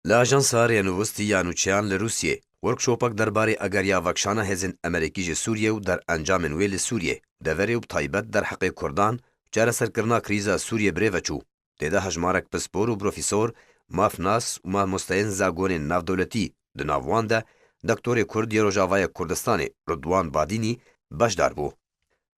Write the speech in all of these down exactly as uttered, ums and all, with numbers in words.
Li Ajansa Rênûvistî ya Nûçeyan li Rûsiyê, workshopek derbarê ageriya vekişana hêzên Amerîkî ji Sûriyê û derencamên wê li Sûriyê, deverê û bi taybet derheqê Kurdan, çareserkirina krîza Sûriyê birêve çû. Tê de hejmarek pispor û profesor, mafnas û mamosteyên zagonên navdewletî, di nav wan de doktorê Kurd yê Rojavayê Kurdistanê, Ridwan Badînî, beşdar bû.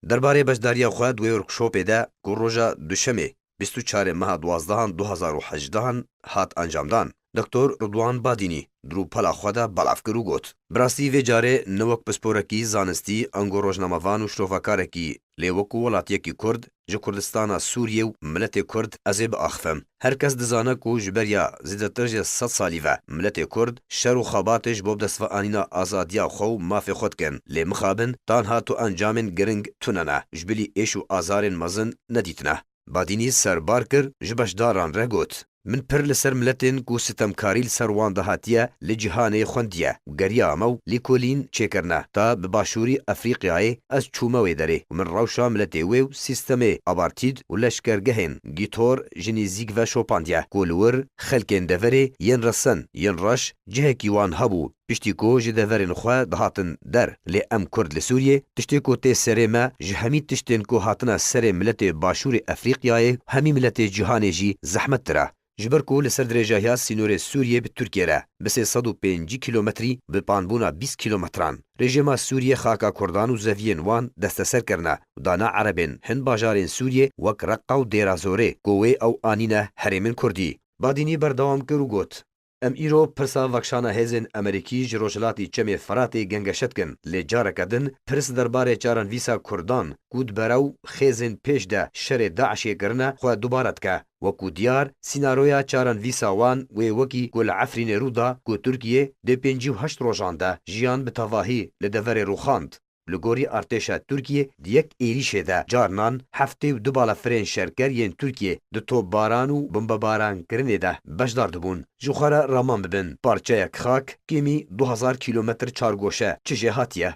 Derbarê beşdariya xwe di wê workshopê de ku roja Duşemê, bîst û çarê meha duwazdehan du hazar û hejdehan hat encamdan, Doktor Ridwan Badînî di rûpela xwe de belav kir û got, Bi rastî vê carê ne wek pisporekî zanistî, ango rojnamevan û şrovekarekî, lê wekû welatiyekî Kurd ji Kurdistana Sûriyê û miletê Kurd ez ê biaxivim. Her kes dizane ku ji beriya zêdetir ji sed salî ve miletê Kurd şer û xebatê ji bo bi dest ve anîna azadiya xwe û mafê xwe dikin. Lê mixabin, tanha tu encamên giring tune ne, ji bilî êş û azarên mezin nedîtine. Badînî serbar kir, ji beşdaran re got, Min pir li ser miletên ku sitemkarî li ser wan de hatiye li cîhanê xwendiye û geriya me û lêkolîn çêkirine. Ta bi Başûrî Efrîqyayê ez çûme wê derê û min rewşa miletê wê û sîstemê apartîd û leşkergehên gîtor ji nêzîk ve şopandiye ku li wir xelkên deverê yên resen, yên reş cihekî wan hebû. Piştî ku ji deverên xwe dihatin der, lê em Kurd li Sûriyê, tiştê ku tê serê me, ji hemî tiştên ku hatine serê miletê Başûrê Efrîqyayê, hemî miletê cîhanê jî zehmettir e. Ji ber ku li ser dirêjahiya sînorê Sûriyê bi Tirkiyê re bi sê sed û pêncî kîlometrî, bi panbûna bîst kîlometran, rejîma Sûriyê xaka Kurdan û zeviyên wan desteser kirine û dana Erebên hin bajarên Sûriyê wek Reqa û Dêra Zorê ku wê ew anîne herêmên Kurdî. Badînî berdewam kir û got, Em îro pirsa vekişana hêzên Amerîkî ji rojhilatî Çemê Firatê gengeşe dikin, lê careke din pirs derbarê çarenvîsa Kurdan ku di berew xêzên pêş de şerê DAIŞê kirine xwe dubare dike. Wekû diyar, sînaroya çarenvîsa wan wê wekî ku li Efrînê rû da ku Tirkiye di pêncî û heşt rojan de jiyan bi tevahî li deverê rûxand. Li gorî artêşa Tirkiyê di yek êrîşê de carnan heftê û du balafirên şerker yên Tirkiyê di topbaran û bombebarankirinê de beşdar dibûn. Ji xwe re raman bibin, parçeyek xak, kêmî du hezar kîlometr çargoşe çi jê hatiye.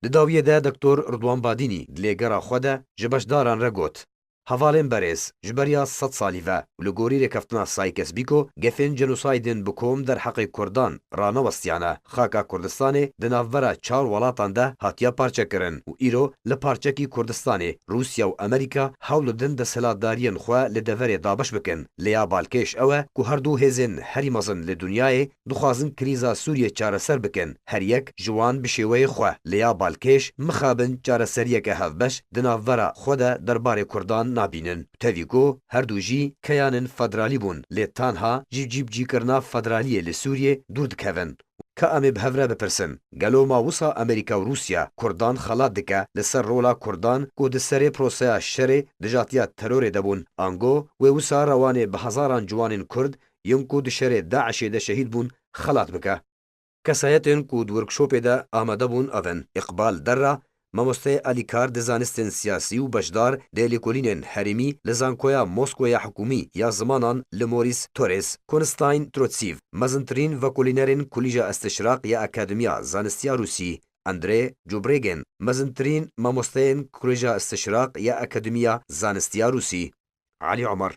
Di dawiyê de Doktor Ridwan Badînî di lêgera xwe de ji beşdaran re got, Hevalên berêz, ji beriya sed salî ve û li gorî rêkeftina Sykes-Picot, gefên jenosaydên bi kom derheqê Kurdan ranewestiyane. Xaka Kurdistanê di navbera çar welatan de hatiye parçekirin û îro li parçekî Kurdistanê Rûsya û Amerîka hewl didin desthilatdariyên xwe li deverê dabeş bikin. Lê ya balkêş ew e ku her du hêzên herî mezin li dinyayê dixwazin krîza Sûriyê çareser bikin, her yek ji wan bi şêweyê xwe. Lê ya balkêş mixabin çareseriyeke hevbeş di navbera xwe de derbarê Kurdan nabînin. Tevî ku her du jî keyanên federalî bûn, lê tanha ji cîbicîkirina federaliyê li Sûriyê dûr dikevin. Ka em ê bi hev re bipirsin, gelo ma wisa Amerîka û Rûsya Kurdan xelat dike li ser rola Kurdan ku di serê proseya şerê dijatiya terorê de bûn, ango wê wisa rewanê bi hezaran ciwanên Kurd yên ku di şerê DAIŞê de şehîd bûn, xelat bike. Kesayetên ku di workshopê de amade bûn ev in, Îqbal Derra, mamosteyê alîkar di zanistên siyasî û beşdar di lêkolînên herêmî li Zankoya Moskoya Hikûmî ya Zimanan li Maurice Thorez, Konstantin Trotsîv, mezintirîn vekolînerên Kulîja Îstişraq ya Akademiya Zanistiya Rûsî, Andrê Cubrêgên, mezintirîn mamosteyên Kulîja Îstişraq ya Akademiya Zanistiya Rûsî, Elî Omer,